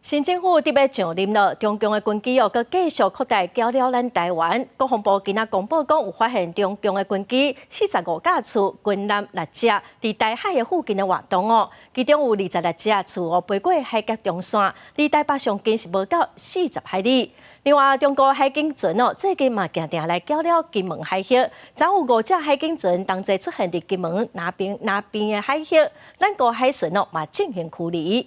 新政府得欲上任了，中共的軍機哦，閣繼續擴大攪擾咱台灣。國防部今仔公布講，有發現中共的軍機四十五架次，軍艦六隻，佇台海的附近的活動哦。其中有26隻次哦飛過海峽中線，離台北上近是無夠40海里。另外，中國海警船哦，最近嘛定定來攪擾金門海域，昨有五隻海警船同齊出現佇金門南邊南邊的海域，咱國海巡哦嘛進行驅離。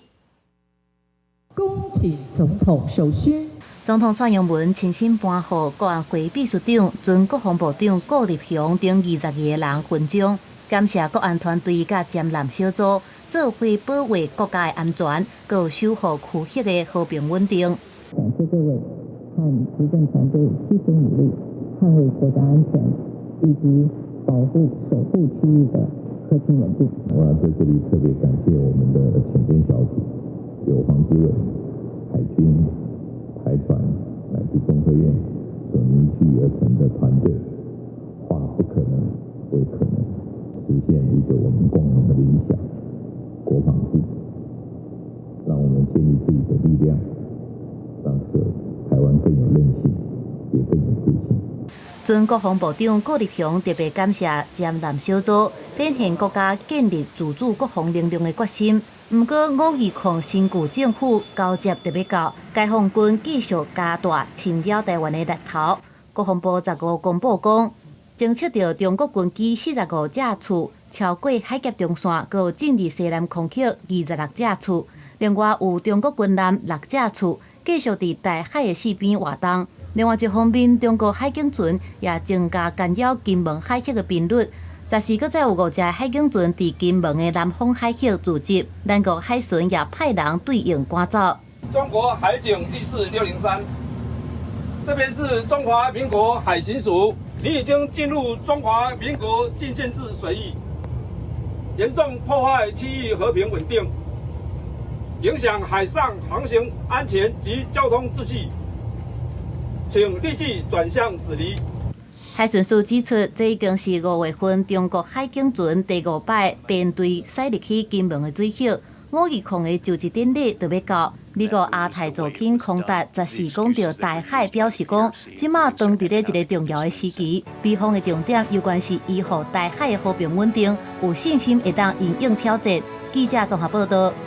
恭請總統授勳。總統蔡英文親身頒予國安會秘書長、前國防部長顧立雄等22個人勳章，感謝國安團隊佮潛艦小組做伙保衛國家的安全，閣守護區域的和平穩定。感謝各位和執政團隊攜手努力，捍衛國家安全以及保護守護區域的和平穩定。我要在這裡特別感謝我們的潛監小組，由黃之偉、海軍、台船乃至中科院所凝聚而成的團隊，化不可能為可能，實現一個我們共同的理想——國防自主，讓我們建立自己的力量，讓台灣更有韌性，也更有自信。前國防部長顧立雄特別感謝潛艦小組，展現國家建立自主國防能力的決心。毋過520新舊政府交接得欲到，解放軍繼續加大侵擾台灣的力頭。國防部15公布講，偵測著中國軍機四十五架次超過海峽中線，閣有進入西南空域26架次。另外有中國軍艦六架次繼續佇台海的四邊活動。另外一方面，中國海警船也增加干擾金門海域的頻率。14閣再有五隻海警船佇金門的南方海域駐守，咱國海巡也派人對應趕走。中國海警14603，這邊是中華民國海巡署，你已經進入中華民國禁限制水域，嚴重破壞區域和平穩定，影響海上航行安全及交通秩序，請立即轉向駛離。海巡署指出，這已經是5月份中國海警船第五擺編隊駛入去金門的水域。520的就職典禮就欲到。美國亞太助卿康達14講著台海，表示講，這馬當佇咧一個重要的時期，美方的重點尤其是維護台海的和平穩定，有信心會當因應挑戰。記者綜合報道。